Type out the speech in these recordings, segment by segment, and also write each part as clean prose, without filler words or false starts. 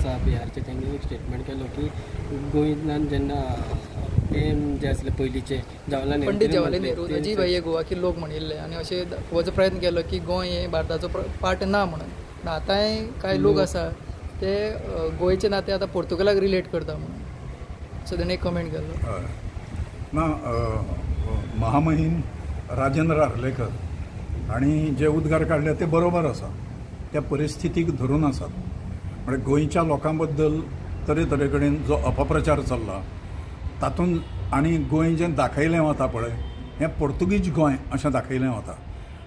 आसा बिहारचे, तांणी एक स्टेटमेंट केलो की गोंयांत जेन्ना पीएम जे आसले पयलींचे जवाहरलाल नेहरू, पंडित जवाहरलाल नेहरू अजीब हे गोवा की लोक म्हणिल्ले आनी अशें दाखोवपाचो प्रयत्न केलो की गोंय हें भारताचो पार्ट ना म्हणून. पूण आतांय कांय लोक आसा ते गोंयचे नातें आतां पोर्तुगालाक रिलेट करता म्हणून, सो तेणें एक कमेंट केल्लो. हय ना, महामहीम राजेंद्र आर्लेकर हांणी जे उद्गार काडले ते बरोबर आसा, त्या परिस्थितीक धरून आसात. म्हळ्यार गोंयच्या लोकां बद्दल तरेतरे कडेन जो अपप्रचार चल्ला तातूंत आनी गोंय जें दाखयलें वता पळय हें पोर्तुगीज गोंय अशें दाखयलें वता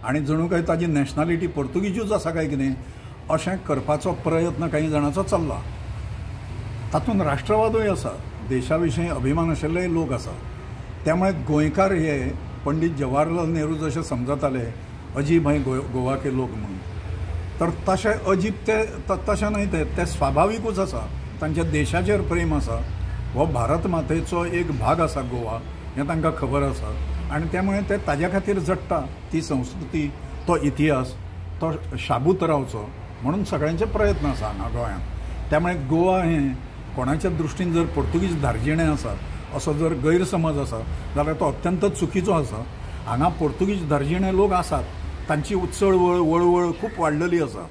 आनी जणू काय ताजी नॅशनॅलिटी पोर्तुगीजूच आसा काय कितें अशें करपाचो प्रयत्न कांय जाणांचो चल्ला. तातूंत राष्ट्रवादूय आसा, देशा विशीं अभिमान आशिल्लेय लोक आसा. त्यामुळे गोंयकार हे पंडित जवाहरलाल नेहरू जशे समजताले अजीब हैं गोवा के लोक म्हणून, तर तशें अजीब ते तशें न्हय, ते ते स्वाभाविकूच आसा. तांच्या देशाचेर प्रेम आसा, हो भारत मातेचो एक भाग आसा गोवा हें तांकां खबर आसा आनी त्यामुळे ते ताज्या खातीर जगता. ती संस्कृती, तो इतिहास तो शाबूत रावचो म्हणून सगळ्यांचे प्रयत्न आसा हांगा गोंयांत. त्यामुळे गोवा हें कोणाच्या दृश्टीन जर पोर्तुगीज धार्जिणें आसा असो जर गैरसमज आसा जाल्यार तो अत्यंत चुकीचो आसा. हांगा पोर्तुगीज धार्जिणे लोक आसात, तांची चळवळ वळवळ खूब वाडलेली आसा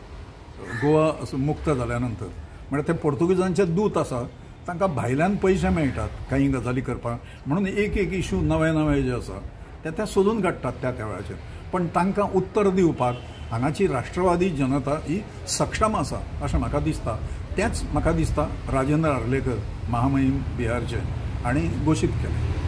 गोवा मुक्त जाल्या नंतर. म्हळ्यार ते पोर्तुगीजांचे दूत आसा, तांकां भायल्यान पयशे मेळटात काही गजाली करपाक म्हणून एक एक इशू नवे नवे जे आसा ते ते सोदून काडटात त्या त्या वेळाचेर. पण तांकां उत्तर दिवपाक हांगाची राष्ट्रवादी जनता ही सक्षम आसा अशें म्हाका दिसता. तेंच म्हाका दिसता राजेंद्र आर्लेकर महामहीम बिहारचे हांणी घोशीत केलें.